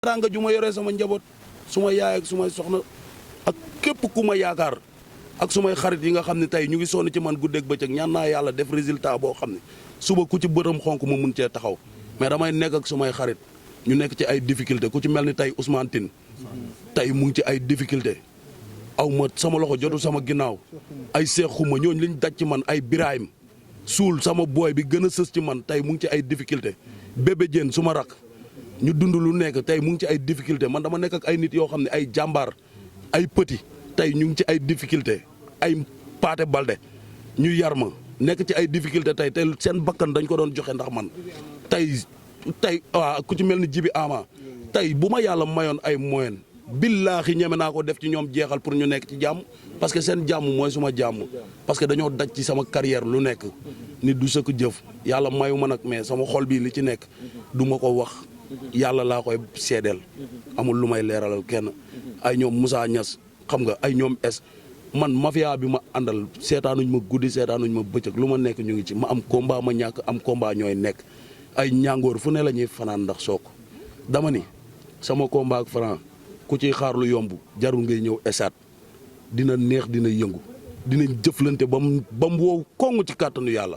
teraanga ju ma yoree sama njaboot suma yaay ak sumay soxna ak képp ku ma yaakaar ak sumay xarit yi nga xam ne tey ñu ngi sonn ci man guddeeg bëccëg ñaan naa yàlla def résultat boo xam ne suba ku ci bëtam xonk ma mun cee taxaw mais damay nekk ak sumay xarit ñu nekk ci ay difficulté ku ci mel ni tey Ousmane Tine tey mu ngi ci ay difficulté aw ma sama loxo jotu sama ginnaaw ay seexuma ñooñu liñ daj ci man ay Birahim suul sama booy bi gën a sës ci man tey mu ngi ci ay difficulté bébé Diène su ma rak ñu dund lu nekk tey mu ngi ci ay difficulté man dama nekk ak ay nit yoo xam ne ay jàmbaar ay petit tey ñu ngi ci ay difficulté ay Paate Balde ñu yar ma nekk ci ay difficulté tey seen bakkan dañ ko doon joxe ndax man tey waa ku ci mel ni Jibi Ama tey bu ma yàlla mayoon ay moyen billaahi ñeme naa ko def ci ñoom jeexal pour ñu nekk ci jàmm parce que seen jàmm mooy suma jàmm parce que dañoo daj ci sama carrière lu nekk nit du sëkk jëf yàlla mayu ma nag mais sama xol bii li ci nekk du ma ko wax yàlla laa koy seedeel amul lu may leeralal kenn ay ñoom Moussa Niass xam nga ay ñoom es man mafia bi ma àndal seetaanuñ ma guddi seetaanuñ ma bëccëg lu ma nekk ñu ngi ci ma am combat ma ñàkk am combat ñooy nekk ay ñàngoor fu ne la ñuy fanaan ndax sook dama ni sama combat ak Franc ku ciy xaar lu yomb jarul ngay ñëw esaat dina neex dina yëngu dinañ jëflante ba mu wow koŋŋ ci kàttanu yàlla